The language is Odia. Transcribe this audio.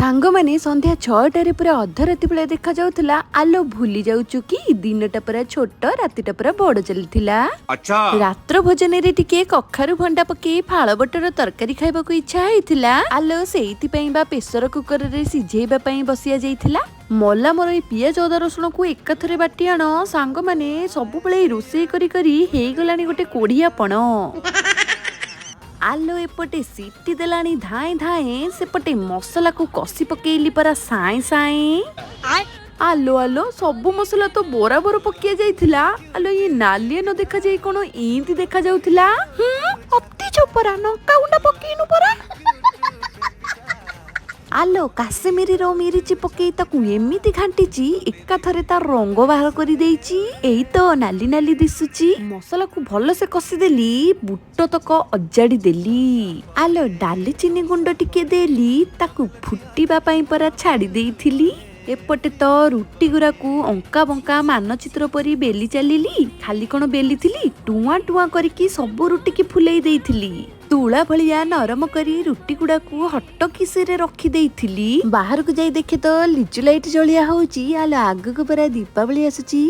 ସାଙ୍ଗମାନେ, ସନ୍ଧ୍ୟା 6ଟାରେ ପୁରା ଅଧରାତି ଭଳିଆ ଦେଖାଯାଉଥିଲା। ଆଲୋ, ଭୁଲି ଯାଉଛୁ କି? ଦିନଟା ପୁରା ଛୋଟ, ରାତିଟା ପୁରା ବଡ ଚାଲିଥିଲା। ରାତ୍ର ଭୋଜନରେ ଟିକେ କଖାରୁ ଭଣ୍ଡା ପକେଇ ଫାଳ ବଟର ତରକାରୀ ଖାଇବାକୁ ଇଚ୍ଛା ହେଇଥିଲା। ଆଲୋ, ସେଇଥିପାଇଁ ବା ପ୍ରେସର କୁକରରେ ସିଝେଇବା ପାଇଁ ବସିଆ ଯାଇଥିଲା। ମଲା ମୋର, ଏଇ ପିଆଜ ଅଦା ରସୁଣକୁ ଏକାଥରେ ବାଟି ଆଣ। ସାଙ୍ଗମାନେ, ସବୁବେଳେ ଏଇ ରୋଷେଇ କରି କରି ହେଇଗଲାଣି ଗୋଟେ କୋଢିଆପଣ। ଆଲୋ, ଏପଟେ ସିଟି ଦେଲାଣି ଧାଏଁ ଧାଏଁ, ସେପଟେ ମସଲାକୁ କଷି ପକେଇଲି ପରା ସାଏଁ ସାଏଁ। ଆଲୋ ଆଲୋ, ସବୁ ମସଲା ତ ବରାବର ପକିଆ ଯାଇଥିଲା। ଆଲୋ, ଇଏ ନାଲିଆ ନ ଦେଖାଯାଇ କଣ ଏମିତି ଦେଖାଯାଉଥିଲା? ହୁଁ, ଅତି ଚୋପରା ଲଙ୍କା ଗୁଣ୍ଡ ପକେଇନୁ ପରା। ଆଲୋ, କାଶ୍ମୀରୀର ମିରିଚି ପକେଇ ତାକୁ ଏମିତି ଘାଣ୍ଟିଛି, ଏକାଥରେ ତାର ରଙ୍ଗ ବାହାର କରିଦେଇଛି। ଏଇ ତ ନାଲି ନାଲି ଦିଶୁଛି। ମସଲାକୁ ଭଲସେ କଷିଦେଲି, ବୁଟ ତକ ଅଜାଡି ଦେଲି। ଆଲୋ, ଡାଲି ଚିନି ଗୁଣ୍ଡ ଟିକେ ଦେଲି, ତାକୁ ଫୁଟିବା ପାଇଁ ପରା ଛାଡି ଦେଇଥିଲି। ଏପଟେ ତ ରୁଟି ଗୁରାକୁ ଅଙ୍କା ବଙ୍କା ମାନଚିତ୍ର ପରି ବେଲି ଚାଲିଲି। ଖାଲି କଣ ବେଲିଥିଲି, ଟୁଆଁ ଟୁଆଁ କରିକି ସବୁ ରୁଟିକି ଫୁଲେଇ ଦେଇଥିଲି। ତୁଳା ଭଳିଆ ନରମ କରି ରୁଟି ଗୁଡାକୁ ହଟ କିସିରେ ରଖିଦେଇଥିଲି। ବାହାରକୁ ଯାଇ ଦେଖେ ତ ଲିଚୁ ଲାଇଟ୍ ଜଳିଆ ହଉଛି। ଆଲୋ, ଆଗକୁ ପରା ଦୀପାବଳି ଆସୁଛି।